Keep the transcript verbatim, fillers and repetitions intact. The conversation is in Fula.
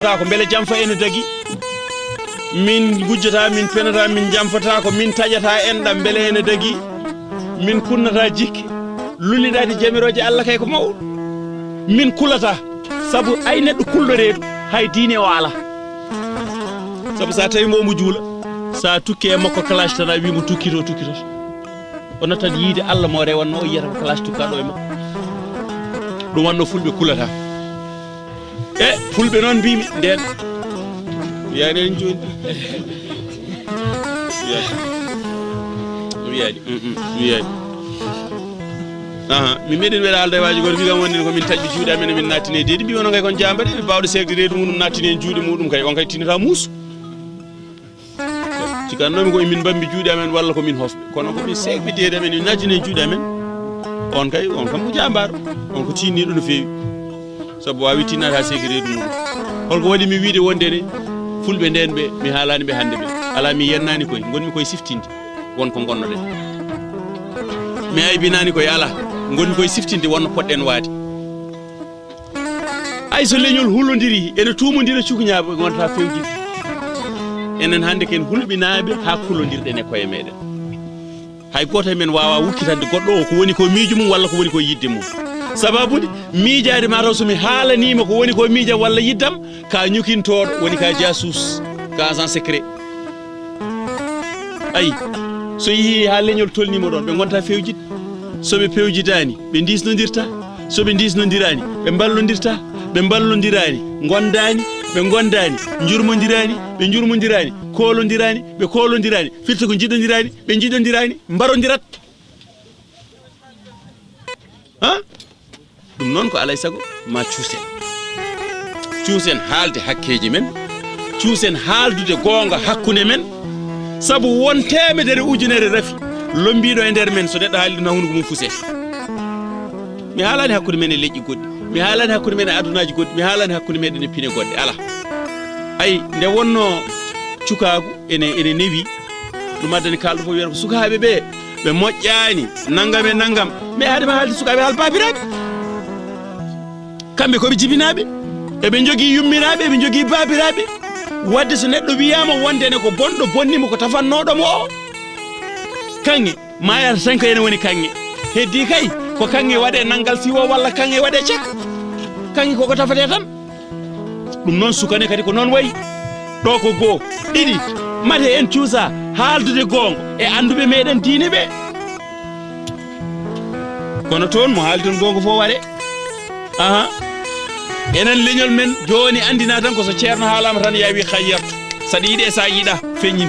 Taako mbele jamfa ene dagi. Min ngujjata, min penata, min jamfata ko min taƴata enɗam mbele ene dagi. Min kunnata jikke. Lulliɗaade jamirooje Allah kay ko mawɗo. Min kulata. Sabu ay neɗɗo kulɗo reedu, hay diine o ala. Sabu sa tawi mbo omo juula, sa tukke e makko clash tan a wi mo tukkito, tukkito. O nattat yiide Allah mo rewanno o yiyata ko clash tukkaɗo e makko. Ɗum wanno fulɓe kulata. E fulɓe noon mbimi nden. Wiyaani en jooni. Wiyaani. Wiyaani. Mm, mm. Wiyaani. Aha, mi meɗen weɗa alda e waaji goto mbi kam wonde ko min taƴɓi juuɗe amen min nattine deedi mbi wono kay kon jamba de ɓe bawɗo seegde reedu muɗum nattine en juuɗe muɗum kay on kay tinata muusu. Cikannoomi ko min mbambi juuɗe amen walla ko min hofɓe kono ko min seegɓe deedi amen min nattine en juuɗe amen. On kay on kam ko jambaaro. On ko tinniɗo no feewi. Sabu waawi tinnata seegde reedu muɗum. Holko waɗi mi wiide wonde ne fulɓe nden ɓe mi haalani ɓe hannde ɓe. Ala mi yennaani koye ngonmi koye siftinde. Won ko ngonnoɗen. Mi aybinaani koye alaa. Ngonmi koye siftinde wonno poɗɗen waade. Ay so leñol hulondiri ene tuumondira cukuñaaɓe gonta fewjidde. Enen hannde ken hulɓinaaɓe haa kulondirɗen e koye meɗen. Hay gooto e men waawaa wukkitande goɗɗo o ko woni ko miijo mum walla ko woni ko yidde mum. Sababude miijaade maa taw so mi haalaniima ko woni ko miijam walla yiddam ka ñukintooɗo woni ka jaasuus ka agent secret. Ayi so yehii haa leñol tolniima ɗoon ɓe ngonta fewjidde. So ɓe pewjidaani ɓe ndiisnondirta. So ɓe ndiisnondiraani ɓe mballondirta. Ɓe mballondiraani ngondaani. Ɓe ngondaani njurmondiraani. Ɓe njurmondiraani koolondiraani. Ɓe koolondiraani firti ko njiɗondiraani. Ɓe njiɗondiraani mbarondirat. Ha? Ɗum noon ko alay sago ma cuusen. Cuusen haalde hakkeeji men. Cuusen haaldude goonga hakkunde men. Sabu won teemedere ujunere rafi lommbiiɗo e nder men so neɗɗo haali ɗum na hunuko mum fuse. Mi haalani hakkunde men e leƴƴi goɗɗi. Mi haalani hakkunde men e adunaaji goɗɗi. Mi haalani hakkunde meɗen e pine goɗɗe. Alaa. Ay nde wonno cukaagu ene ene newi. Ɗum addani kaalɗo fof wiyata ko sukaaɓe ɓe ɓe moƴƴaani nanngam e nanngam. Mais haade ma haalde sukaaɓe haal baabiraaɓe. Kamɓe ko ɓe jibinaaɓe. Eɓe njogii yummiraaɓe eɓe njogii baabiraaɓe. Wadde so neɗɗo wiyaama wonde ne ko bonɗo bonnimo ko tafannooɗo mo o. Kaŋŋe maayata tan ko ene woni kaŋŋe. Heddii kay ko kaŋŋe waɗee nanngal siwo walla kaŋŋe waɗee cak. Kaŋŋe koko tafatee tan. Ɗum noon sukane kadi ko noon wayi. Ɗo ko goo ɗiɗi mate en cuusa haaldude goonga e annduɓe meɗen diine ɓe. Kono toon mo haali toon goonga fof waɗe. Aha. Enen leñol men jooni anndina tan ko so ceerno haalama tan yawi hayyartu saɗa yiɗe sa yiɗa feñin.